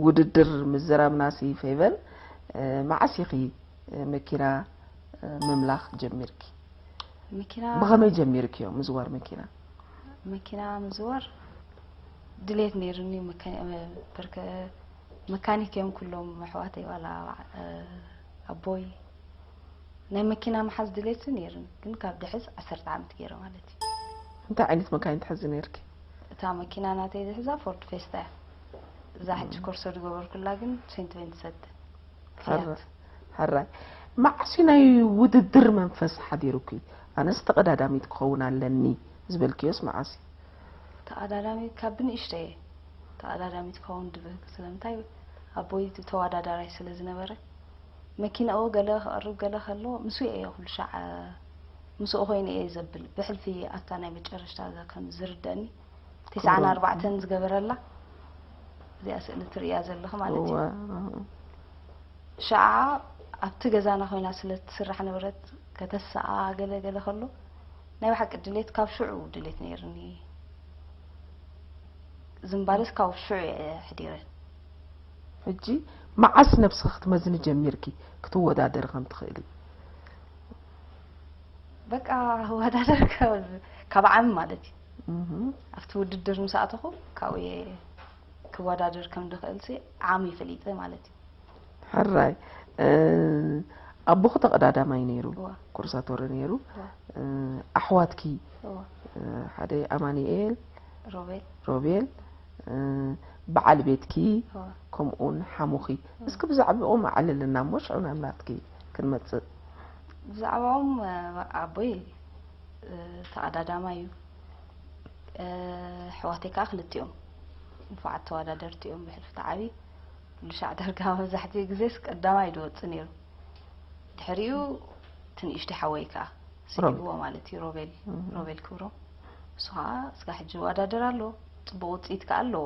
ውድድር ምዝራብናሲ ፌቨን፣ እ፣ መዓስ ኢኺ፣ እ፣ መኪና፣ እ፣ ምምላኽ ጀሚርኪ? መኪና ብኸመይ ጀሚርክዮ ምዝዋር መኪና? መኪና ምዝዋር ድሌት ነይሩኒ። መካ- ብርከ መካኒክ እዮም ኩሎም ኣሕዋተይ፣ ዋላ ኣቦይ። ናይ መኪና ምሓዝ ድሌት ነይሩኒ፣ ግን ካብ ድሕዝ ዓሰርተ ዓመት ገይረ ማለት እዩ። እንታይ ዓይነት መካይን ትሕዚ ነይርኪ? እታ መኪና ናተይ ዝሕዛ ፎርድ ፌስታ እያ። እዛ ሕጂ ኮርሶ ዝገበርኩላ ግን ሴንት ቬንሰንት ሕራ- ፊያት። ሕራይ፣ መዓስ እዩ ናይ ውድድር መንፈስ ሓዲሩኪ? ኣነስ ተቐዳዳሚት ክኸውን ኣለኒ ዝበልክዮስ መዓስ እዩ? ተቐዳዳሚ ካብ ብንእሽተይ እየ ተቐዳዳሚት ክኸውን ድብህግ። ስለምንታይ? ኣቦይ ተወዳዳራይ ስለ ዝነበረ፣ መኪናኡ ገለ ክቐርብ ገለ ከሎ ምስኡ እየ ኩሉ ሻዕ ምስኡ ኮይነ እየ ዘብል። ብሕልፊ ኣብታ ናይ መጨረሽታ እዛ ከም ዝርደኒ ትስዓን ኣርባዕተን ዝገበረላ እዚኣ ስእሊ ትርእያ ዘለኺ ማለት እዩ። እዋ። ሻዓ ኣብቲ ገዛና ኮይና ስለ ትስራሕ ነበረት፣ ከተስኣ ገለ ገለ ከሎ ናይ ብሓቂ ድሌት ካብ ሽዑ ድሌት ነይርኒ። ዝምባለስ ካብ ሽዑ እየ ኣሕዲረ። ሕጂ መዓስ ነብስኺ ክትመዝኒ ጀሚርኪ ክትወዳደሪ ከም ትኽእሊ? በቃ ወዳደር ካብ- ካብ ዓሚ ማለት እዩ። እህ። ኣብቲ ውድድር ምስ ኣተኹ ካብኡ እየ ክወዳደር ከም ድኽእል ሲ ዓሚ ፈሊጠ ማለት እዩ። ሕራይ፣ እ፣ ኣቦኺ ተቐዳዳማይ ነይሩ፣ እዋ። ኮርሳቶሪ ነይሩ። እዋ። እ፣ ኣሕዋትኪ፣ እዋ። እ፣ ሓደ ኣማኑኤል፣ ሮቤል ሮቤል፣ እ፣ በዓል ቤትኪ፣ እዋ። ከምኡውን ሓሙኺ። እስኪ ብዛዕባኦም ኣዕልልና እሞ ሽዑ ናብ ናትኪ ክንመጽእ። ብዛዕባኦም እ፣ ኣቦይ እ፣ ተቐዳዳማይ እዩ። እ፣ ኣሕዋተይ ከዓ ክልቲኦም ንፉዓት ተወዳደርቲ እዮም። ብሕልፊ ተዓቢ ኩሉ ሻዕ ዳርጋ መብዛሕትኡ ግዜስ ቀዳማይ ድወፅእ ነይሩ። ድሕሪኡ እቲ ንእሽተይ ሓወይ ከዓ ስዒብዎ ማለት እዩ፣ ሮቤል እህ። ሮቤል ክብሮም። እሱ ከዓ እስጋ ሕጂ ይወዳደር ኣሎ፣ ፅቡቅ ውፅኢት ከዓ ኣለዎ።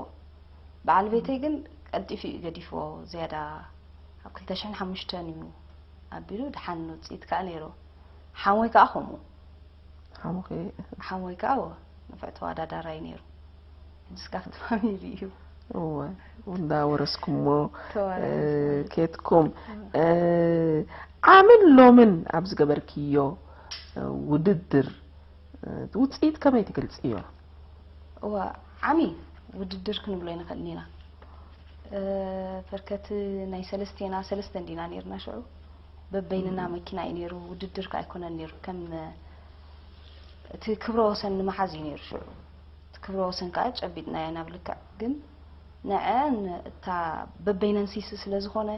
በዓል ቤተይ ግን ቀልጢፉ እዩ ገዲፍዎ። ዝያዳ ኣብ ክልተ ሽሕን ሓሙሽተን እዩ ኣቢሉ ድሓን ውፅኢት ከዓ ነይሩ። ሓሞይ ከዓ ከምኡ ሓሙኺ ሓሞይ ከዓ እወ፣ ንፉዕ ተወዳዳራይ ነይሩ። ሕጂ እስካ ክትማሚ እዩ። እወ፣ እንዳወረስኩሞ ተዋራሪ እ፣ ኬትኩም እ፣ ዓምን ሎምን ኣብ ዝገበርክዮ እ፣ ውድድር እ፣ ውፅኢት ከመይ ትገልፅዮ? እዋ፣ ዓሚ ውድድር ክንብሎ ኣይንኽእልን ኢና። እ፣ በርከት ናይ ሰለስቴና ሰለስተ እንዲና ነይርና ሽዑ። በበይንና መኪና እዩ ነይሩ፣ ውድድር ከ ኣይኮነን ነይሩ። ከም እቲ ክብረ ወሰን ንምሓዝ እዩ ነይሩ ሽዑ። እቲ ክብረ ወሰን ከዓ ጨቢጥናዮ ናብ ልክዕ። ግን ንዐ እታ በበይነን ሲሲ ስለ ዝኾነ፣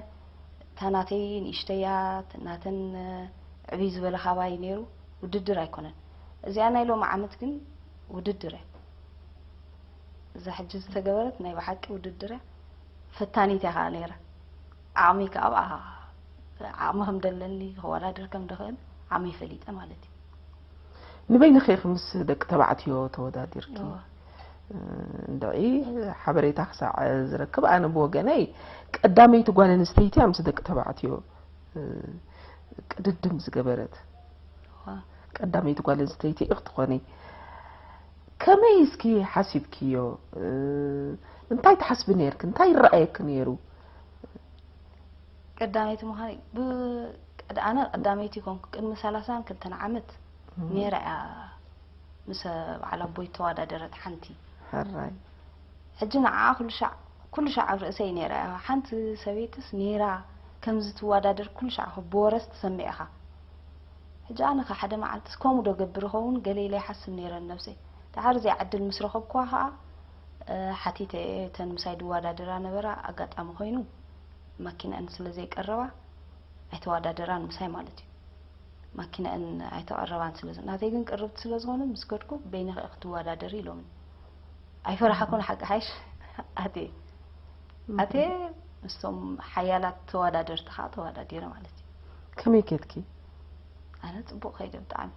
እታ ናተይ ንእሽተያ፣ ናተን ዕብይ ዝበለ ካባይ ነይሩ። ውድድር ኣይኮነን። እዚኣ ናይ ሎሚ ዓመት ግን ውድድር እያ። እዛ ሕጂ ዝተገበረት ናይ ብሓቂ ውድድር እያ። ፈታኒት እያ ከዓ ነይራ። ዓቕሚ ከዓ ኣብኣ ዓቕሚ ከም ደለኒ፣ ክወዳደር ከም ድኽእል ዓቕሚ ፈሊጠ ማለት እዩ። ንበይንኺ ምስ ደቂ ተባዕትዮ ተወዳዲርኪ እዋ። እ፣ እንድዒ ሓበሬታ ክሳዕ ዝረክብ፣ ኣነ ብወገነይ ቀዳመይቲ ጓል ኣንስተይቲ እያ ምስ ደቂ ተባዕትዮ እ፣ ቅድድም ዝገበረት። እዋ። ቀዳመይቲ ጓል ኣንስተይቲ ኢኺ ትኾኒ። ከመይ እስኪ ሓሲብክዮ? እ፣ እንታይ ትሓስቢ ነይርኪ? እንታይ ይረኣየኪ ነይሩ? ቀዳመይቲ ምዃነይ ብ- ቀድ- ኣነ ቀዳመይቲ ኮንኩ። ቅድሚ ሰላሳን ክልተን ዓመት ነይራ እያ ምስ በዓል ኣቦይ ተወዳደረት ሓንቲ። ሕራይ። ሕጂ ንዓኣ ኩሉ ሻዕ ኩሉ ሻዕ ኣብ ርእሰይ ነይራ እያ። ሓንቲ ሰበይትስ ነይራ ከምዚ ትወዳደር ኩሉ ሻዕ ብወረስ ትሰምዕ ኢኻ። ሕጂ ኣነ ከ ሓደ መዓልትስ ከምኡ ዶ ገብር ይኸውን ገለ ኢለ ይሓስብ ነይረ ንነብሰይ። ድሓር እዚኣ ዕድል ምስ ረኸብኩዋ ከኣ እ፣ ሓቲተ እየ። እተን ምሳይ ዝወዳደራ ነበራ ኣጋጣሚ ኮይኑ ማኪናኣን ስለ ዘይቀረባ ኣይተወዳደራን ምሳይ ማለት እዩ። ማኪናኣን ኣይተቐረባን ስለ ዝ- ናተይ ግን ቅርብቲ ስለ ዝኾነ ምስ ከድኩ በይንኺ ኢኺ ክትወዳደሪ ኢሎምኒ። ኣይፈራሓኩን ሓቂ ሓይሽ ኣትየ ኣትየ ምስቶም ሓያላት ተወዳደርቲ ከዓ ተወዳዲረ ማለት እዩ። ከመይ ኬድኪ? ኣነ ፅቡቅ ከይደ ብጣዕሚ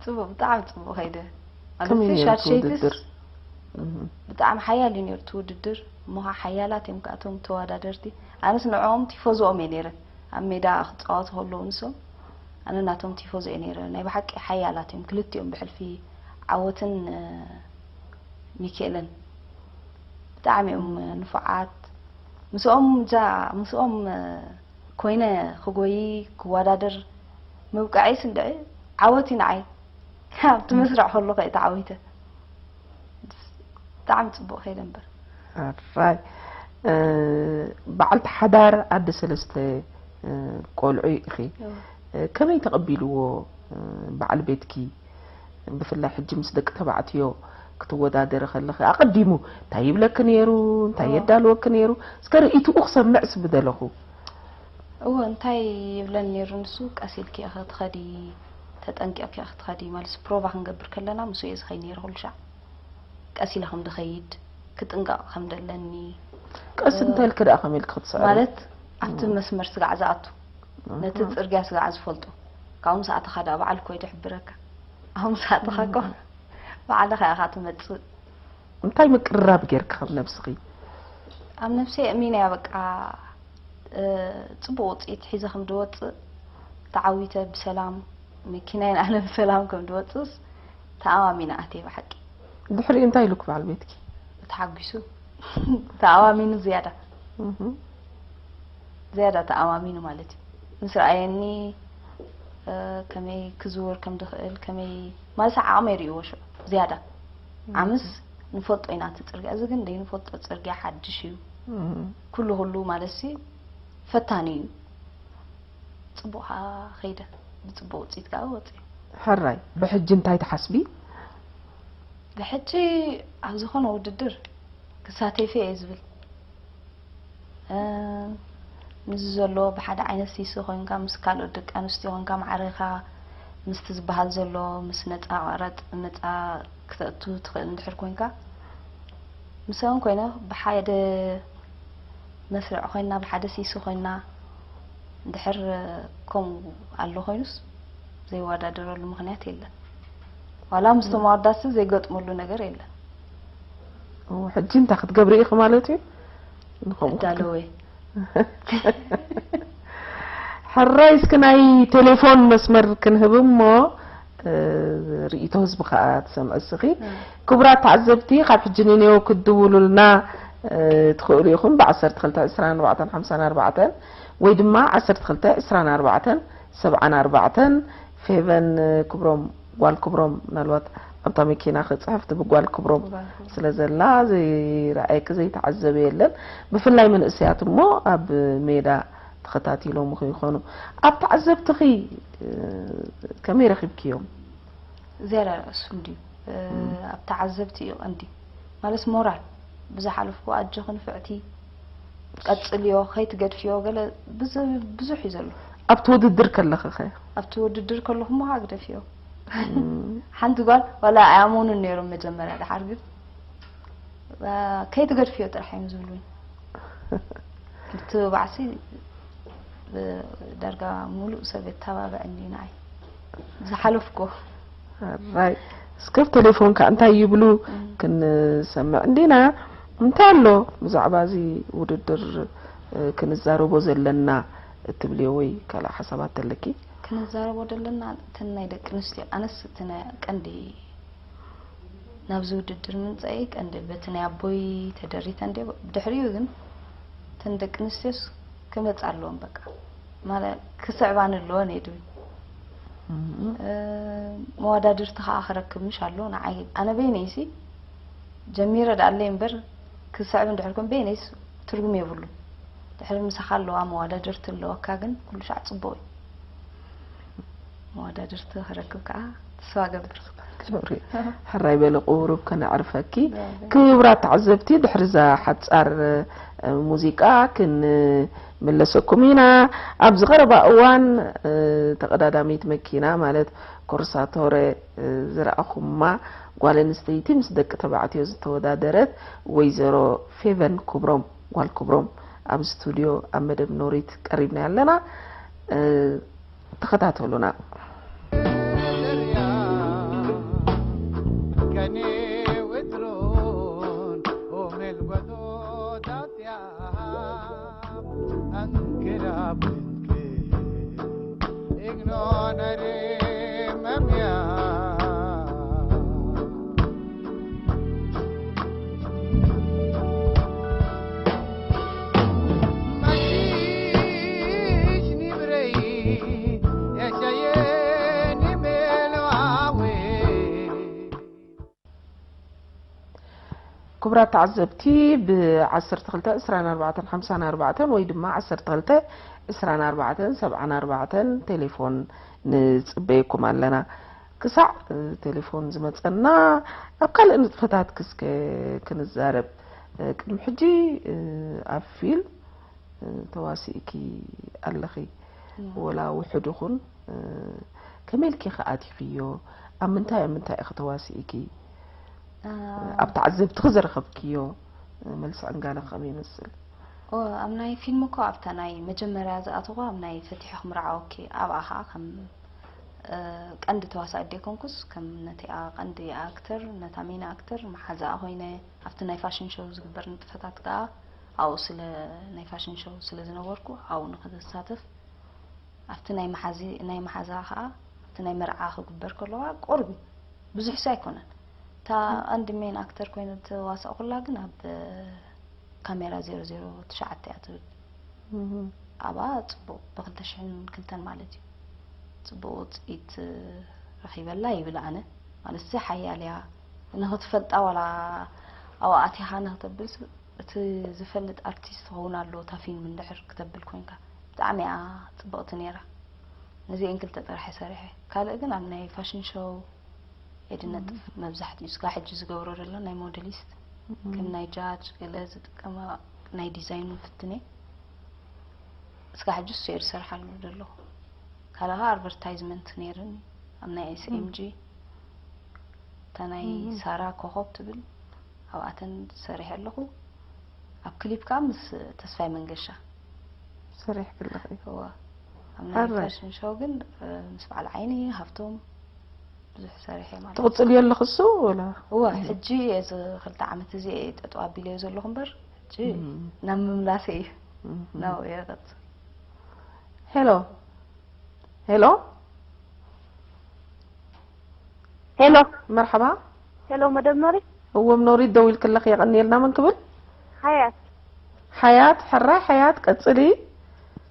ፅቡቅ ብጣዕሚ ፅቡቅ ከይደ። ከመይ ማለት ነይሩ እቲ ሻሸይትስ ውድድር? እህ። ብጣዕሚ ሓያል እዩ ነይሩ እቲ ውድድር። እሞ ከዓ ሓያላት እዮም ከዓ እቶም ተወዳደርቲ። ኣነስ ንዕኦም ቲፎዞኦም እየ ነይረ። ኣብ ሜዳ ክፃወቱ ከለዉ ንሶም ኣነ ናቶም ቲፎዞ እየ ነይረ። ናይ ብሓቂ ሓያላት እዮም ክልቲኦም ብሕልፊ ዓወትን እ፣ ሚኪኤልን። ብጣዕሚ እዮም ንፉዓት። ምስኦም እዛ ምስኦም ኮይነ ክጎይ ክወዳደር ምብቃዐይስ እንድዒ ዓወት እዩ ንዓይ። ኣብቲ መስርዕ ከለኹ እየ ተዓዊተ። ብጣዕሚ ጽቡቕ ከይደ እምበር። ኣራይ በዓልቲ ሓዳር ኣደ ሰለስተ ቆልዑ ኢኺ። ከመይ ተቐቢልዎ በዓል ቤትኪ? ብፍላይ ሕጂ ምስ ደቂ ተባዕትዮ ክትወዳደሪ ከለኺ ኣቐዲሙ እንታይ ይብለኪ ነይሩ? እንታይ የዳልወኪ ነይሩ? እስከ ርእይትኡ ክሰምዕስ ምደለኹ። እወ እንታይ ይብለኒ ነይሩ ንሱ፣ ቀስ ኢልኪ ኢኺ ትኸዲ፣ ተጠንቂቕኪ ኢኺ ትኸዲ፣ ማለት ፕሮቫ ክንገብር ከለና ምስኡ እየ ዝኸይድ ነይረ ኩሉ ሻዕ። ቀስ ኢለ ከም ድኸይድ ክጥንቀቕ ከም ደለኒ። ቀስ እንታይ ኢልኪ ደኣ ከመይ ኢልኪ ክትስዕሪ? ማለት ኣብቲ መስመር ስጋዕ ዝኣቱ ነቲ ጽርግያ ስጋዕ ዝፈልጦ ካብኡ ምስ ኣተኻ ደኣ ባዕሉ እኮ እዩ ዝሕብረካ። ኣብኡ ምስ ኣተኻ እኮ ባዕልኻ ኢኻ ትመጽእ። እንታይ ምቅርራብ ጌርኪ ካብ ነብስኺ? ኣብ ነብሰይ ኣሚነ እያ በቃ። ጽቡቕ ውፅኢት ሒዘ ከም ድወፅእ ተዓዊተ ብሰላም መኪናይን ኣነ ብሰላም ከም ድወፅእስ ተኣማሚነ ኣትየ ብሓቂ። ድሕሪኡ እንታይ ኢሉክ በዓል ቤትኪ? ተሓጒሱ ተኣማሚኑ ዝያዳ ዝያዳ ተኣማሚኑ ማለት እዩ ምስ ረኣየኒ ከመይ ክዝውር ከም ድኽእል ከመይ ማለት ዓቕመይ ርእይዎ ሽዑ ዝያዳ ዓምስ ንፈልጦ ኢና እቲ ፅርግያ እዚ ግን ዘይንፈልጦ ፅርግያ ሓድሽ እዩ ኩሉ ኩሉ ማለት ሲ ፈታኒ እዩ ጽቡቕ ከይደ ብጽቡቕ ውፅኢት ከዓ ወፅእ ሕራይ ብሕጂ እንታይ ትሓስቢ? ብሕጂ ኣብ ዝኾነ ውድድር ክሳተፊ እየ ዝብል ንዚ ዘሎ ብሓደ ዓይነት ሲሲ ኮይንካ ምስ ካልኦት ደቂ ኣንስትዮ ኮይንካ ማዕሪኻ ምስቲ ዝበሃል ዘሎ ምስ ነፃ ቀረጥ ነፃ ክተእቱ ትኽእል እንድሕር ኮይንካ ምሳኦም ኮይነ ብሓደ መስርዕ ኮይና ብሓደ ሲሲ ኮይና እንድሕር ከምኡ ኣሎ ኮይኑስ ዘይወዳደረሉ ምኽንያት የለን። ዋላ ምስቶም ኣወዳት ዘይገጥመሉ ነገር የለን። ሕጂ እንታይ ክትገብሪ ኢኺ ማለት እዩ? ንኸምኡ እዳለወ ሕራይ እስኪ ናይ ቴሌፎን መስመር ክንህብ እሞ ርእይቶ ህዝቢ ከዓ ትሰምዒ እስኺ። ክቡራት ተዓዘብቲ ካብ ሕጂ ንኔው ክትድውሉልና ትኽእሉ ኢኹም ብ12 24 54 ወይ ድማ 12 24 74 ፌቨን ክብሮም ጓል ክብሮም ምናልባት ኣብታ መኪና ክፅሕፍ ትብል ጓል ክብሮም ስለ ዘላ ዘይረኣየኪ ዘይተዓዘበ የለን። ብፍላይ መንእሰያት እሞ ኣብ ሜዳ ተኸታቲሎም ይኾኑ። ኣብ ተዓዘብትኺ ከመይ ረኺብክዮም? ዝያዳ ርእሱ እንድዩ ኣብ ተዓዘብቲ እዩ ቀንዲ ማለት ሞራል ብዝሓለፍኩ ኣጆኺ ንፍዕቲ ቀጽልዮ ከይትገድፍዮ ገለ ብዙሕ እዩ ዘሎ። ኣብቲ ውድድር ከለኺ ኸ? ኣብቲ ውድድር ከለኹ እሞ ግደፍዮ ሓንቲ ጓል ዋላ ኣያሞኑን ነይሮም መጀመርያ ድሓር ግን ከይትገድፍዮ ጥራሕ እዮም ዝብሉኒ። እቲ ባዕሲ ዳርጋ ሙሉእ ሰብ የተባብዐኒ ንዓይ ዝሓለፍኩ ራይ እስከ ብ ቴሌፎን ከ እንታይ ይብሉ ክንሰምዕ እንዲና። እንታይ ኣሎ ብዛዕባ እዚ ውድድር ክንዛረቦ ዘለና እትብልዮ ወይ ካልእ ሓሳባት ኣለኪ? ክንዛረቦ ዘለና እተን ናይ ደቂ ኣንስትዮ ኣነስ እቲ ናይ ቀንዲ ናብዚ ውድድር ምምፀኤ ቀንዲ በቲ ናይ ኣቦይ ተደሪተ እንደ ብድሕሪኡ ግን እተን ደቂ ኣንስትዮስ ክመፃ ኣለዎም በቃ ማለት ክስዕባን ኣለወን እየ ድብል መዋዳድርቲ ከዓ ክረክብ ምሽ ኣሎ ንዓይ ኣነ በይነይሲ ጀሚረ ደኣለይ እምበር ክስዕብ እንድሕር ኮን በይነይስ ትርጉም የብሉ ድሕሪ ምሳኻ ኣለዋ መዋዳድርቲ ኣለወካ ግን ኩሉ ሻዕ ፅቡቅ እዩ መዋዳድርቲ ክረክብ ከዓ ተስፋ ገብር። ክብሪ ሕራይ በሊ ቁሩብ ከነዕርፈኪ። ክቡራት ተዓዘብቲ ድሕሪ እዛ ሓጻር ሙዚቃ ክንምለሰኩም ኢና። ኣብዚ ቀረባ እዋን ተቐዳዳሚት መኪና ማለት ኮርሳቶረ ዝረኣኹማ ጓል ኣንስተይቲ ምስ ደቂ ተባዕትዮ ዝተወዳደረት ወይዘሮ ፌቨን ክብሮም ጓል ክብሮም ኣብ ስቱድዮ ኣብ መደብ ኖሪት ቀሪብና ኣለና። ተኸታተሉና። ክቡራት ተዓዘብቲ፣ ብ ዓሰርተ ክልተ ዕስራን ኣርባዕተን ሓምሳን ኣርባዕተን ወይ ድማ ዓሰርተ ክልተ ዕስራን ኣርባዕተን ሰብዓን ኣርባዕተን ቴሌፎን ንጽበየኩም ኣለና። ክሳዕ ቴሌፎን ዝመጸና፣ ኣብ ካልእ ንጥፈታት ክስከ ክንዛረብ። ቅድሚ ሕጂ ኣብ ፊልም ተዋሲእኪ ኣለኺ። ወላ ውሑድ ይኹን፣ ከመይ ኢልኪ ከ ኣቲኽዮ? ኣብ ምንታይ ኣብ ምንታይ ኢኺ ተዋሲእኪ? ኣብ ተዓዘብትኺ ዝረኸብክዮ መልሲ ዕንጋለ ከመይ ይመስል? ኣብ ናይ ፊልም እኮ ኣብታ ናይ መጀመርያ ዝኣተኹ ኣብ ናይ ፈቲሐ ክምርዓወኪ ኣብኣ ከዓ ከም ቀንዲ ተዋሳእ ደይኮንኩስ ከም ነቲኣ ቀንዲ ኣክተር ነታ ሜን ኣክተር መሓዛኣ ኮይነ ኣብቲ ናይ ፋሽን ሾው ዝግበር ንጥፈታት ከዓ ኣብኡ ስለ ናይ ፋሽን ሾው ስለ ዝነበርኩ ኣብኡ ንክሳተፍ ኣብቲ ናይ መሓዚ ናይ መሓዛ ከዓ ኣብቲ ናይ መርዓ ክግበር ከለዋ ቁሩብ ብዙሕ ሲ ኣይኮነን እታ ቀንዲ ሜን ኣክተር ኮይነ ተዋሳእኩላ ግን ኣብ ካሜራ ዜሮ ዜሮ ትሽዓተ እያ ትብል ኣብኣ ፅቡቅ ብክልተ ሽሕን ክልተን ማለት እዩ ፅቡቅ ውፅኢት ረኺበላ ይብል ኣነ ማለት እዚ ሓያል እያ ንክትፈልጣ ዋላ ኣብኣ ኣቲኻ ንክተብል እቲ ዝፈልጥ ኣርቲስት ክኸውን ኣለዎ እታ ፊልም እንድሕር ክተብል ኮንካ ብጣዕሚ እያ ፅብቅቲ ነይራ ነዚኤን ክልተ ጥራሕ እየ ሰሪሐ ካልእ ግን ኣብ ናይ ፋሽን ሾው የድነጥፍ መብዛሕትኡ ስጋ ሕጂ ዝገብሮ ዘሎ ናይ ሞዴሊስት ከም ናይ ጃጅ ገለ ዝጥቀማ ናይ ዲዛይን ምፍትነ ስጋ ሕጂ እሱ እየ ዝሰርሓሉ ዘለኹ ካልእ ከዓ ኣድቨርታይዝመንት ነይርኒ ኣብ ናይ ኤስኤምጂ እታ ናይ ሳራ ኮኾብ ትብል ኣብኣተን ሰሪሐ ኣለኹ ኣብ ክሊፕ ከዓ ምስ ተስፋይ መንገሻ ሰሪሕኪ ኣለኺ እዋ ኣብ ናይ ፋሽን ሾው ግን ምስ በዓል ዓይኒ ሃፍቶም ብዙሕ ሰሪሐ ማለት ትቕፅልዮ ኣለኺ እሱ ወላ እወ ሕጂ እዚ ክልተ ዓመት እዚ ጠጠው ኣቢለዮ ዘለኹ እምበር ሕጂ ናብ ምምላሰ እዩ ናብኡ እየ ዝቐፅል ሄሎ ሄሎ ሄሎ መርሓባ ሄሎ መደብ ኖሪ እዎም ኖሪት ደው ኢልክለኺ የቐንየልና መን ክብል ሓያት ሓያት ሕራይ ሓያት ቀፅሊ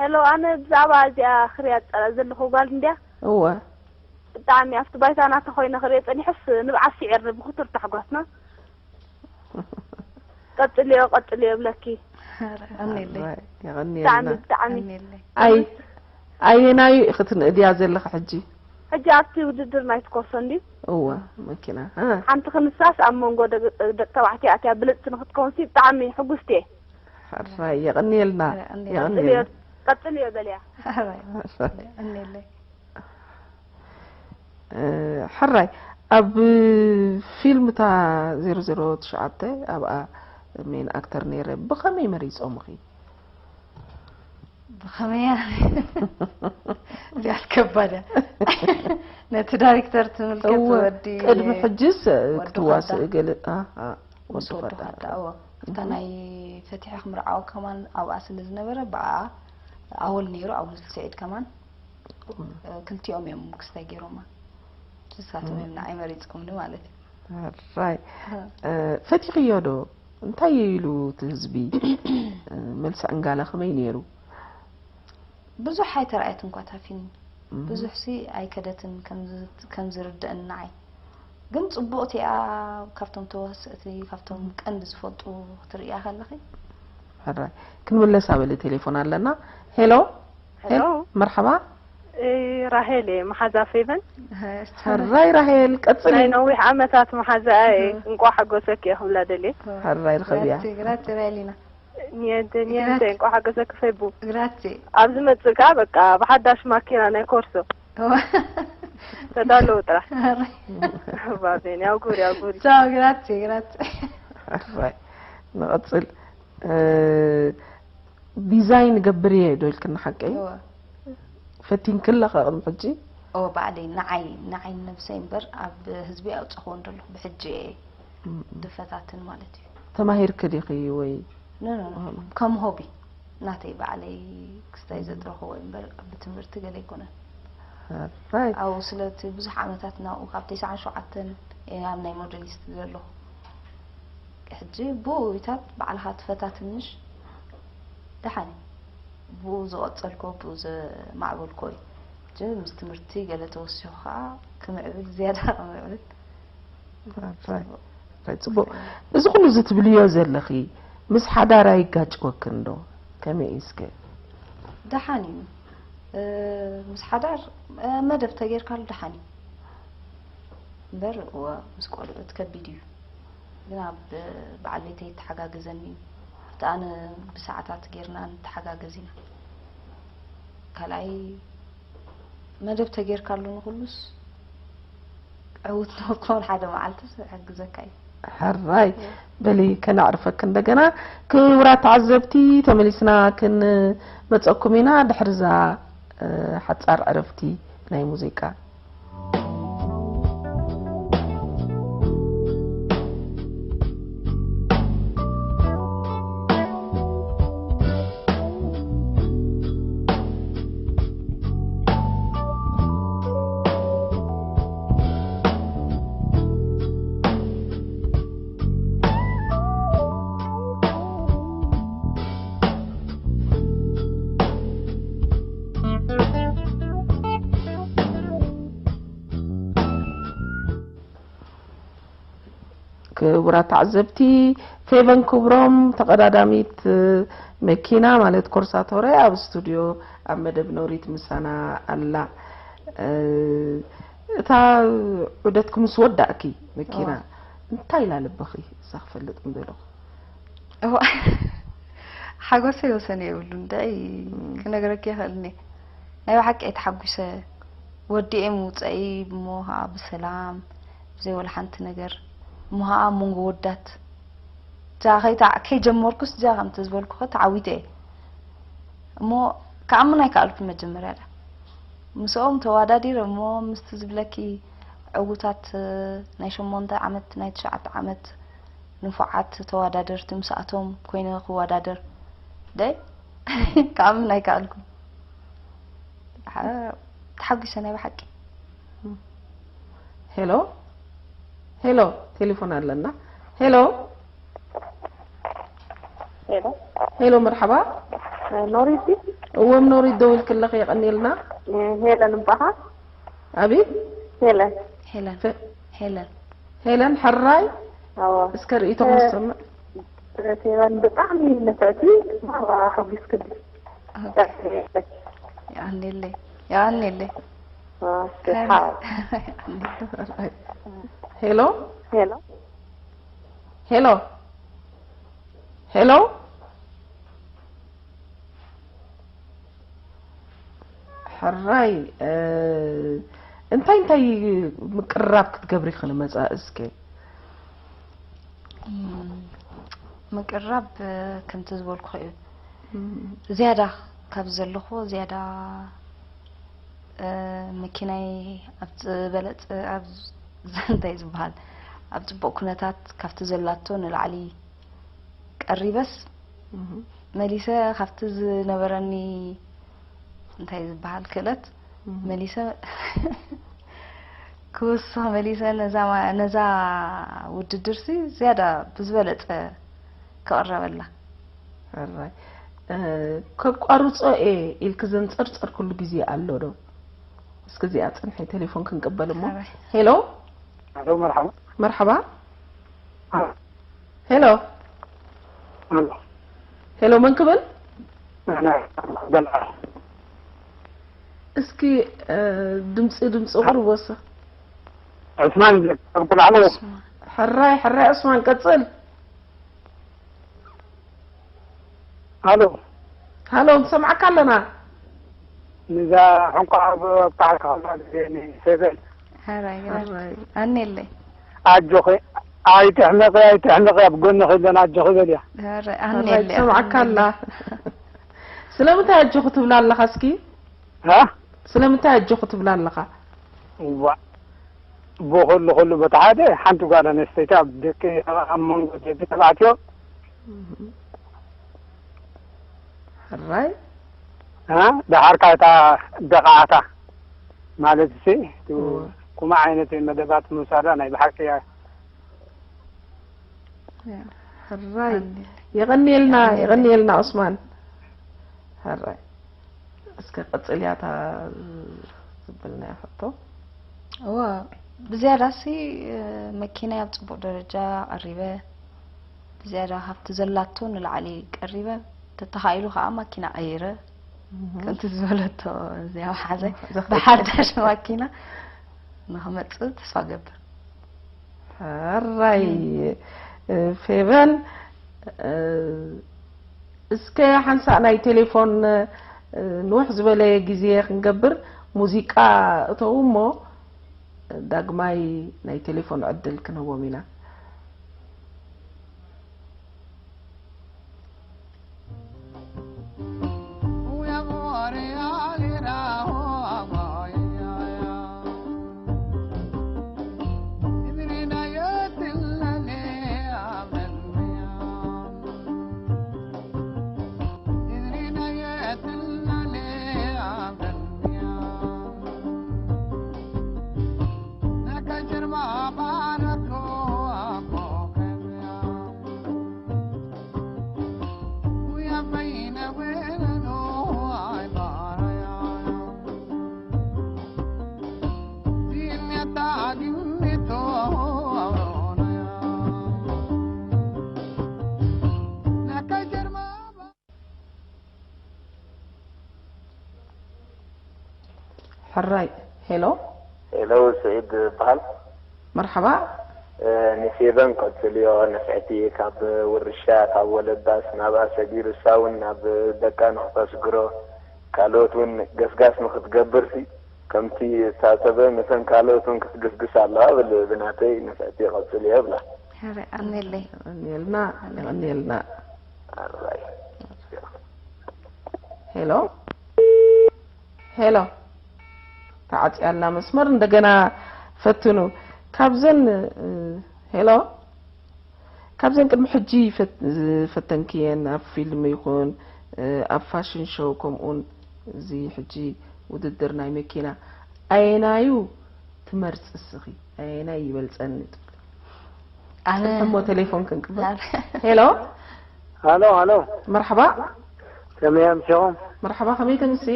ሄሎ ኣነ ብዛዕባ እዚኣ ክሪያ ዝፀላ ዘለኹ ጓል እንድያ እወ ብጣዕሚ ኣብቲ ባይታ ናታ ኮይነ ክሪኦ ፀኒሐስ ንብዓት ስዒርኒ ብክቱር ታሕጓስና ቀጥልዮ ቀጥልዮ ይብለኪ ኣሜለይ ብጣዕሚ የቐንየልና ብጣዕሚ ኣሜለይ ኣይ ኣየናዩ ኢኺ ትንእድያ ዘለኺ ሕጂ ሕጂ ኣብቲ ውድድር ናይ ትኮርሶ እንድዩ እወ መኪና እ፣ ሓንቲ ክንሳስ ኣብ መንጎ ደቂ ደቂ ተባዕትዮ ኣትያ ብልፅቲ ንክትከውንሲ ብጣዕሚ ሕጉስቲ እየ ሕራይ የቐንየልና የቐንየልና። የቐንየልና ቀጥልዮ በልያ ሕራይ ኣሜለይ እ፣ ሕራይ ኣብ ፊልም እታ ዜሮ ዜሮ ትሽዓተ ኣብኣ ሜን ኣክተር ነይረ ብኸመይ መሪፆምኺ ብኸመይ እዚኣ ከባድ እያ ነቲ ዳይሬክተር ትምልከት እወ ወዲ ቅድሚ ሕጅስ ወዲ ክትዋስእ ኸዳ። ገለ ኣሃ፣ ምስ ወዲ ወዲ ኸዳ ኸዳ እወ ኣብታ ናይ ፈቲሐ ክምርዓወ ከማን ኣብኣ ስለ ዝነበረ ብኣ ኣወል ነይሩ ኣወል ስዒድ ከማን ክልቲኦም እዮም ክስታይ ገይሮማ ንሳቶም እዮም ንዓይ መሪፆምኒ ማለት እዩ ራይ ፈቲኽዮ ዶ እንታይ ኢሉ እቲ ህዝቢ መልሲ ዕንጋላ ከመይ ነይሩ ብዙሕ ኣይተረኣየት እንኳ እታ ፊልም ብዙሕ ሲ ኣይከደትን ከም ዝርድእን ንዓይ ግን ፅቡቕቲ እያ ካብቶም ተዋስእቲ ካብቶም ቀንዲ ዝፈልጡ ክትርእያ ከለኺ ሕራይ ክንምለስ ኣበለ ቴሌፎን ኣለና ሄሎ ሄሎ መርሓባ ራሄል እየ መሓዛ ፌቨን ሕራይ ራሄል ቀፅሊ ናይ ነዊሕ ዓመታት መሓዛኣ እየ እንቋዕ ሓጎሰኪ እየ ክብላ ደልየ ሕራይ ርኸብያ ግራት ራሄሊና ኒየንተ ኒየንተ እንቋዕ ሓጎሰኪ ፌቡ ግራቲ ኣብ ዝመፅእ ከዓ በቃ ብሓዳሽ ማኪና ናይ ኮርሶ ተዳለዉ ጥራሕ ባቤን ያው ጉሪ ያው ጉሪ ቻው ግራቲ ግራቲ ሕራይ ንቐፅል ዲዛይን ገብር እየ ዶ ኢልክኒ ሓቀይ ፈቲንኪ ኣለኺ ቅድሚ ሕጂ ኦ ባዕለይ ንዓይ ንዓይ ነብሰይ እምበር ኣብ ህዝቢ ኣውፅኽዎ እንደለኹ ብሕጂ እየ ዝፈታትን ማለት እዩ ተማሂርኪ ዲኺ ወይ ኖ ኖ ኖ ከም ሆቢ ናተይ ባዕለይ ክስታይ ዘጥረኽዎ እምበር ብትምህርቲ ገለ ኣይኮነን ራይት ኣብኡ ስለቲ ብዙሕ ዓመታት ናብኡ ካብ ተስዓን ሸውዓተን እየ ኣብ ናይ ሞዴሊስት ዘለኹ ሕጂ ብኡ ኢታት ባዕልኻ ትፈታትንሽ ደሓን እዩ ብኡ ዝቐፀልኮ ብኡ ዘማዕበልኮ እዩ ሕጂ ምስ ትምህርቲ ገለ ተወሲኹ ከዓ ክምዕብል ዝያዳ ክምዕብል ራይት ጽቡቕ። እዚ ኩሉ እዚ ትብልዮ ዘለኺ ምስ ሓዳር ኣይጋጭወክን ዶ? ከመይ እዩ እስከ? ደሓን እዩ። እ፣ ምስ ሓዳር፣ እ፣ መደብ ተጌርካሉ ደሓን እዩ። እምበር፣ እወ፣ ምስ ቆልዑት ከቢድ እዩ። ግን ኣብ በዓል ቤተይ ይተሓጋገዘኒ እዩ። እቲ ኣነ ብሰዓታት ጌርና ንተሓጋገዝ ኢና። ካልኣይ፣ መደብ ተጌርካሉ ንኹሉስ ዕዉት ንኽትኮን ሓደ መዓልትስ ይሕግዘካ እዩ። ሕራይ፣ በሊ ከነዕርፈክ እንደገና። ክቡራት ተዓዘብቲ፣ ተመሊስና ክንመጸኩም ኢና ድሕርዛ፣ እ፣ ሓጻር ዕረፍቲ ናይ ሙዚቃ። ክቡራት ተዓዘብቲ፣ ፌቨን ክብሮም ተቐዳዳሚት መኪና ማለት ኮርሳቶረ ኣብ ስቱድዮ ኣብ መደብ ኖሪት ምሳና ኣላ። እ፣ እታ ዑደትኪ ምስ ወዳእኪ መኪና እዋ። እንታይ ኢላ ልብኺ እዛ ክፈልጥ ምደለኹ? እዋ፣ ሓጎሰይ ወሰን የብሉን። እንታይ እም። ክነግረኪ ይኽእልኒ? ናይ ብሓቂ እየ ተሓጒሰ። ወዲኤ ምውፀኢ እሞ ኸዓ ብሰላም፣ ብዘይ ወላ ሓንቲ ነገር። እሞ ኸዓ ኣብ መንጎ ወዳት፣ እዛ ከይታ-፣ ከይጀመርኩስ እዛ ከምቲ ዝበልኩ ኸ ተዓዊተ እየ። እሞ ክኣምን ኣይከኣልኩን መጀመርያ ዳ። ምስኦም ተዋዳዲረ እሞ ምስቲ ዝብለኪ ዕዉታት ናይ ሸሞንተ ዓመት፣ ናይ ትሽዓተ ዓመት ንፉዓት ተወዳደርቲ ምስኣቶም ኮይነ ክወዳደር ደይ ክኣምን ኣይከኣልኩን። ተሓ-፣ ተሓጒሰ ናይ ብሓቂ። ሄሎ፣ ሄሎ፣ ቴሌፎን ኣለና። ሄሎ፣ ሄሎ፣ ሄሎ፣ መርሓባ። ኖሪት ድዩ? እወ፣ ኖሪት ደዊልክለኺ፣ የቐንየልና። ሄለን እበሃል። ኣቤት? ሄለን። ሄለን። ፈ-፣ ሄለን። ሄለን፣ ሕራይ? ኣዎ። እስከ ርእይቶኹም እ፣ ንሰምዕ። እ፣ ሄለን ብጣዕሚ ንፍዕቲ፣ ኣሕጒስክኒ። ኦኬ። የቐንየለይ። የቐንየለይ። ኦኬ፣ ሄለን። ሓው። ሄሎ? ሄሎ? ሄሎ? ሄሎ? ሕራይ፣ እ፣ እንታይ እንታይ ምቅርራብ ክትገብሪ ክንመጻ እስከ? እም፣ ምቅርራብ፣ እ፣ ከምቲ ዝበልኩ እዩ። እም። ዝያዳ ካብ ዘለኹ ዝያዳ፣ እ፣ መኪናይ ኣብ ዝበለጸ፣ ኣብ እንታይ ዝበሃል፣ ኣብ ጽቡቕ ኩነታት ካብቲ ዘላቶ ንላዕሊ ቀሪበስ፣ እህ። መሊሰ ካብቲ ዝነበረኒ እንታይ ዝበሃል ክእለት፣ እህ። መሊሰ ክውስኽ፣ መሊሰ ነዛ ማ-፣ ነዛ ውድድርሲ ዝያዳ ብዝበለጸ ክቕረበላ። ሕራይ። እ፣ ከቋርጾ እየ ኢልኪ ዘንጸርጸርክሉ ግዜ ኣሎ ዶ? እስኪ እዚኣ ጽንሒ፣ ቴሌፎን ክንቅበል እሞ። ሕራይ። ሄሎ? ሄሎ፣ መርሓባ። መርሓባ። አ። ሄሎ። ኣሎ። ሄሎ፣ መን ክብል? ኣነ በልዓ። እስኪ፣ እ፣ ድምፂ፣ ድምፂ ቁሩብ ወሰኽ። ዑስማን፣ ኣብ ቁልዓሎ። ዑስማን። ሕራይ፣ ሕራይ ዑስማን፣ ቀፅል። ኣሎ። ሃሎ፣ ንሰምዓካ ኣለና። ንዛ ሕንቋ ኣብ፣ ኣብ ታሕቲ ከላ ግዜኒ፣ ፌቨን። ሕራይ፣ ሕራይ። ኣኔለይ። ኣጆኺ፣ ኣይትሕመቒ፣ ኣይትሕመቒ፣ ኣብ ጎንኺ ኣለና፣ ኣጆኺ በልያ። ሕራይ፣ ሕራይ፣ ኣኔለይ፣ ትሰምዓካ ኣላ። ኣኔለይ። ስለምንታይ ኣጆኺ ትብላ ኣለኻ እስኪ? ሃ? ስለምንታይ ኣጆኺ ትብላ ኣለኻ? እዋእ፣ ብኹሉ፣ ኩሉ በቲ ሓደ፣ ሓንቲ ጓል ኣንስተይቲ ኣብ ደቂ፣ ኣብ መንጎ ደቂ ተባዕትዮ። እህ። ሕራይ። እ? ደሓር ከኣ እታ ደቓዕታ ማለት ሲ፣ እወ። ኩማ ዓይነት መደባት ምውሳዳ ናይ ብሓቂ እያ። ያ፣ ሕራይ። ኣሜን። የቐንየልና፣ ኣሜን። የቐንየልና ዑስማን። ሕራይ። እስከ ቀጽልያ እታ ዝብልናያ ሕቶ። እወ፣ ብዝያዳሲ መኪናይ ኣብ ጽቡቕ ደረጃ ቀሪበ፣ ብዝያዳ ካብቲ ዘላቶ ንላዕሊ ቀሪበ፣ ተተኻኢሉ ከኣ ማኪና ቀይረ፣ ከምቲ ዝበለቶ እዚኣ መሓዛይ ብሓዳሽ ማኪና ንኽመጽእ ተስፋ ገብር። ሕራይ ፌቨን፣ እስከ ሓንሳእ ናይ ቴሌፎን ንውሕ ዝበለ ግዜ ክንገብር ሙዚቃ እተው እሞ ዳግማይ ናይ ቴሌፎን ዕድል ክንህቦም ኢና። ሕራይ ሄሎ። ሄሎ፣ ስዒድ እበሃል። መርሓባ። ንፌቨን ቀጽልዮ፣ ንፍዕቲ ካብ ውርሻ፣ ካብ ወለዳስ ናብኣ ሰጊሩሳ እውን ናብ ደቃ ንኽተስግሮ፣ ካልኦት እውን ገስጋስ ንኽትገብርሲ ከምቲ እታ ሰበ ነተን ካልኦት እውን ክትግስግስ ኣለዋ ብል። ብናተይ ንፍዕቲ ቀጽልዮ እብላ። ሕራይ፣ የቐንየለይ። የቐንየልና፣ የቐንየልና። ኣራይ። ሄሎ። ሄሎ፣ ተዓጽያ ኣላ መስመር፣ እንደገና ፈትኑ። ካብዘን ሄሎ፣ ካብዘን ቅድሚ ሕጂ ዝፈተንክየን ኣብ ፊልም ይኹን ኣብ ፋሽን ሾው፣ ከምኡውን እዚ ሕጂ ውድድር ናይ መኪና፣ ኣየናዩ ትመርጽ እስኺ? ኣየናይ ይበልጸኒ ትብሊ? ኣነ እሞ ቴሌፎን ክንቅበል። ሄሎ። ሃሎ፣ ሃሎ። መርሓባ። ከመይ ኣምሲኹም? መርሓባ፣ ከመይ ተምሲ?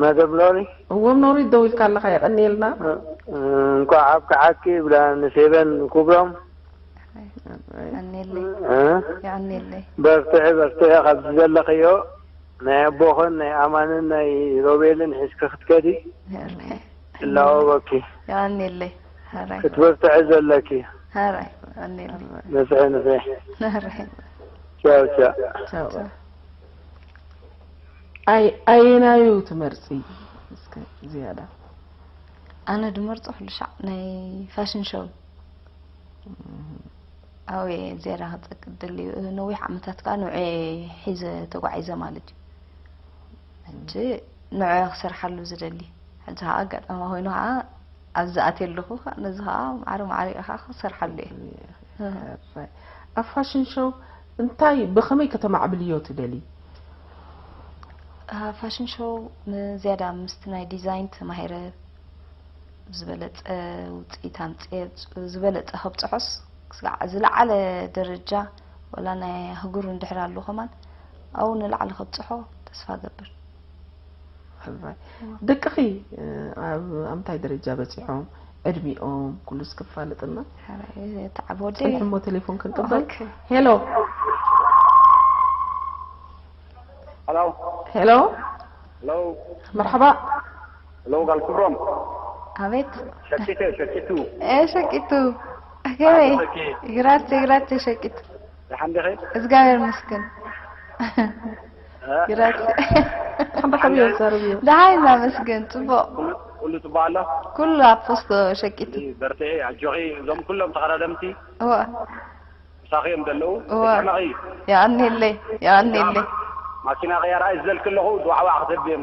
መደብ ሎሪ። እዎም ኖሪ ደው ኢልካ ኣለኻ፣ የቐንየልና። እንኳዕ ኣብቅዓኪ ይብላ ንፌበን ክብሮም። የቐንየለይ። እ? የቐንየለይ። በርትዒ፣ በርትዒ፣ ካብዚ ዘለኽዮ ናይ ኣቦኽን ናይ ኣማንን ናይ ሮቤልን ሒዝኪ ክትከዲ ይላወበኪ። የቐንየለይ። ሕራይ። ክትበርትዒ ዘለኪ። ሕራይ። የቐንየለይ። ንፍሒ፣ ንፍሒ። ሕራይ። ቻው፣ ቻው። ቻው። ኣይ-፣ ኣየናዩ ትመርጺ? እስከ ዝያዳ። ኣነ ድመርጾ ኩሉ ሻዕ ናይ ፋሽን ሾው። ኣብኡ እየ ዝያዳ ክጸቅጥ ደልዩ። ነዊሕ ዓመታት ከኣ ንዕኡ እየ ሒዘ ተጓዒዘ ማለት እዩ። ሕጂ ንዕኡ እየ ክሰርሓሉ ዝደሊ። ሕጂ ከኣ ኣጋጣሚ ኮይኑ ከኣ ኣብዚ ኣትየ ኣለኹ ከኣ ነዚ ከኣ ማዕረ ማዕሪኡ ከኣ ክሰርሓሉ እየ። ሕራይ። ኣብ ፋሽን ሾው እንታይ ብኸመይ ከተማዕብልዮ ትደሊ? ኣብ ፋሽን ሾው ንዝያዳ ምስቲ ናይ ዲዛይን ተማሂረ ብዝበለጸ ውጽኢት ኣምጽኤ ዝበለጸ ከብጽሖስ ክሳዕ ዝለዓለ ደረጃ ወላ ናይ ኣህጉር እንድሕር ኣሎ ከማን ኣብኡ ንላዕሊ ከብጽሖ ተስፋ እገብር። ሕራይ። ደቅኺ ኣብ ኣምታይ ደረጃ በጺሖም? ዕድሚኦም ኩሉስ ክፋለጥና? ሕራይ፣ ተዓብ ወደይ። ጽንሕ እሞ ቴሌፎን ክንቅበል። ኦኬ። ሄሎ። ሄሎ። ሄሎ። ሄሎ። መርሓባ። ሄሎ፣ ጋል ክብሮም። ኣቤት። ሸቂቱ፣ ሸቂቱ። ኤ፣ ሸቂቱ። ከመይ? ኦኬ። ግራቴ፣ ግራቴ ሸቂቱ። ደሓን ዲኺ? እግዚኣብሔር ይመስገን። እ? ግራቴ። ሓንዳ ከብዮ ዘርብዮ። ደሓን ኢና መስገን፣ ጽቡቕ። ኩሉ፣ ኩሉ ጽቡቕ ኣሎ? ኩሉ ኣብ ፖስቶ ሸቂቱ። በርትዒ፣ ኣጆኺ። እዞም ኩሎም ተቐዳደምቲ እወ። ምሳኺ እዮም ዘለዉ። እወ። ተጨነቒ። የቐንየለይ፣ የቐንየለይ። ማኪና ቀያር ኣይዘልክ ኣለኹ፣ ዋዕዋዕ ክትህብ እዮም።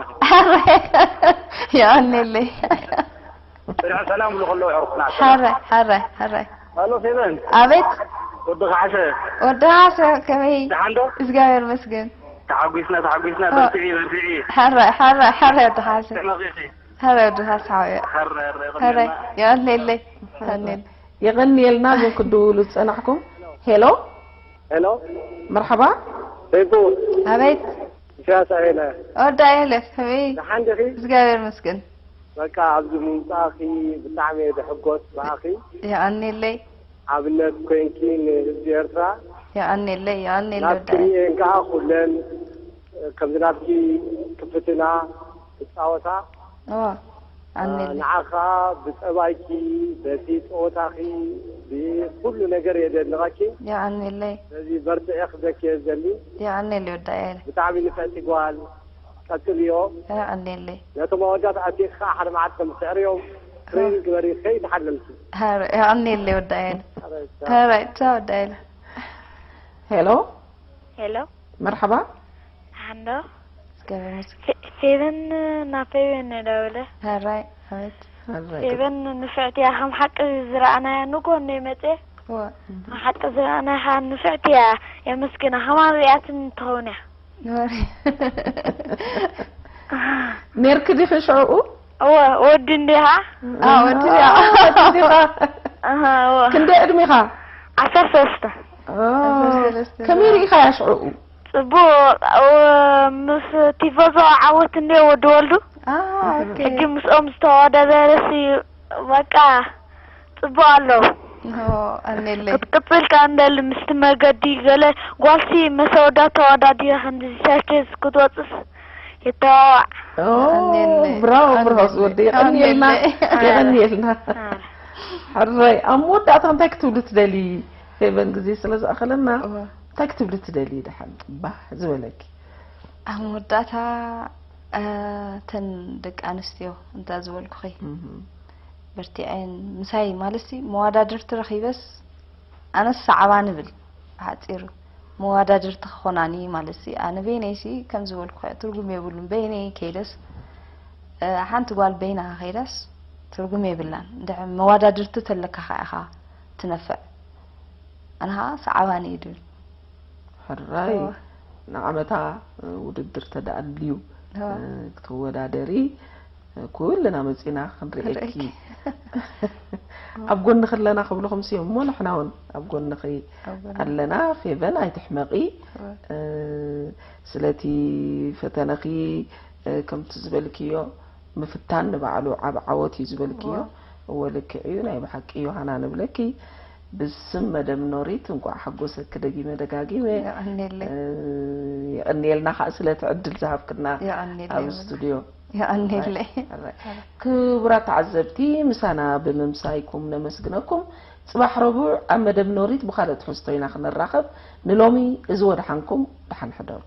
የቐንየለይ። ጽንሐ ሰላም ብሉ ከለዉ ዕርኩና ሰላም። ሕራይ፣ ሕራይ፣ ሕራይ። ኣሎ ፌቨን። ኣቤት። ወዲ ከሓሰ። ወዲ ከሓሰ ከመይ? ደሓን ዶ? እግዚኣብሔር ይመስገን። ተሓጒስና፣ ተሓጒስና። ኦ። በርትዒ፣ በርትዒ። ሕራይ፣ ሕራይ፣ ሕራይ ወዲ ከሓሰ። ተጨነቒ። ሕራይ ወዲ ከሓሰ ሓወያ። ሕራይ፣ ሕራይ፣ ሕራይ። ይቐንየልና። የቐንየለይ። የቐንየለይ። የቐንየልና እዞም ክትድውሉ ዝጸናሕኩም። ሄሎ። ሄሎ። መርሓባ። ፌቡ። ኣቤት። ኢሳያስ ኣየለ። ወዲ ኣየለ ከመይ? ደሓን ዲኺ? እግዚኣብሔር ይመስገን። በቃ ኣብዚ ምምጻእኺ ብጣዕሚ እየ ዝሕጎስ ብኣኺ። የቐንየለይ። ኣብነት ኮይንኪ ንህዝቢ ኤርትራ። የቐንየለይ። የቐንየለይ ናትኪ ወዳይ። ርኤን ከዓ ኩለን ከምዚ ናትኪ ክፍትና ክጻወታ። እዋ። የቐንየለይ። ንዓኻ ብጸባይኪ፣ በቲ ጸወታኺ፣ ብኩሉ ነገር እየ ዘድንቐኪ። የቐንየለይ። ስለዚ በርትዒ ክብለኪ እየ ዝደሊ። የቐንየለይ ወዳይ። ብጣዕሚ ንፍዕቲ ጓል። ቀጽልዮ። የቐንየለይ። ነቶም ኣወዳት ኣዴኺ ከዓ ሓደ መዓልቲ ከም ትስዕርዮም ትሬኒንግ ግበሪ ከይተሓለልኪ። ሀረ የቐንየለይ ወዳይ። ኧረ፣ ሀረ ቻው ወዳይ። ሄሎ ሄሎ መርሓባ ሓንዶ እስከ በምስ ፌቨን ናብ ፌቨን ደውለ ሀራይ ኣቤት። ኣራይ ፌቨን ንፍዕቲ እያ ከም ሓቂ ዝረኣናያ ንጎ እንደ መፀ እወ ከም ሓቂ ዝረኣናያ ከዓ ንፍዕቲ እያ የመስግና ከማን ሪኣትን ትኸውን እያ ኖሪ ነርክ ዲኺ ሽዕኡ እወ ወዲ እንዲኻ ኣዎ፣ ወዲ እያ። ወዲ ዲኻ ኣሃ እወ ክንደይ ዕድሜኻ ዓሰርተ ሰለስተ ከመይ ርኢኻያ ሽዕኡ ፅቡቅ እወ ምስ ቲፎዞ ዓወት እንደ ወዲ ወልዱ ኣዎ፣ ኦኬ። ሕጂ ምስኦም ዝተወዳደረሲ በቃ ፅቡቅ ኣለዉ ኣኔለይ ክትቅፅል ከዓ እንደሊ ምስቲ መገዲ ገለ ጓልሲ መሰወዳ ተወዳዲረ ክንዲ ቻርቸስ ክትወፅስ የተዋዋዕ ብራው ብርሃስ ወዲ የቐንየልና። የቐንየልና። ሕራይ ኣብ መወዳእታ እንታይ ክትብሉ ትደሊ? ፌቨን ግዜ ስለ ዝኣኸለና እንታይ ክትብሉ ትደሊ? ደሓን ባህ ዝበለኪ ኣብ መወዳእታ ተን ደቂ ኣንስትዮ እንታ ዝበልኩኺ በርቲዐን ምሳይ ማለትሲ መዋዳድርቲ ረኺበስ ኣነስ ሰዓባ ንብል ብሓፂሩ መዋዳድርቲ ክኾናኒ ማለትሲ ኣነ በይነይሲ ከም ዝበልኩ ትርጉም የብሉን በይነይ ከይደስ ሓንቲ ጓል በይና ከይዳስ ትርጉም የብላን እንድሕር መዋዳድርቲ ተለካ ከዓ ኢኻ ትነፍዕ ኣነ ከዓ ሰዓባኒ እዩ ድብል ሕራይ ንዓመታ ውድድር ተዳኣልዩ ክትወዳደሪ ኩልና መፂና ክንርእየኪ ኣብ ጎንኺ ኣለና ክብልኹም ስዮም እሞ ንሕና እውን ኣብ ጎንኺ ኣለና ፌቨን ኣይትሕመቒ ስለቲ ፈተነኺ ከምቲ ዝበልክዮ ምፍታን ንባዕሉ ዓብ ዓወት እዩ ዝበልክዮ እወ ልክዕ እዩ ናይ ብሓቂ ዮሃና ንብለኪ ብስም መደብ ኖሪት እንቋዕ ሓጎሰኪ ደጊመ ደጋጊመ የቐንየለይ የቐንየልና ከዓ ስለቲ ዕድል ዝሃብክና የቐንየለይ ኣብ ስቱድዮ የቐንየለይ ክቡራት ተዓዘብቲ ምሳና ብምምሳይኩም ነመስግነኩም ፅባሕ ረቡዕ ኣብ መደብ ኖሪት ብካልእ ትሕዝቶ ኢና ክንራኸብ ንሎሚ እዚ ወድሓንኩም ደሓን ሕደሩ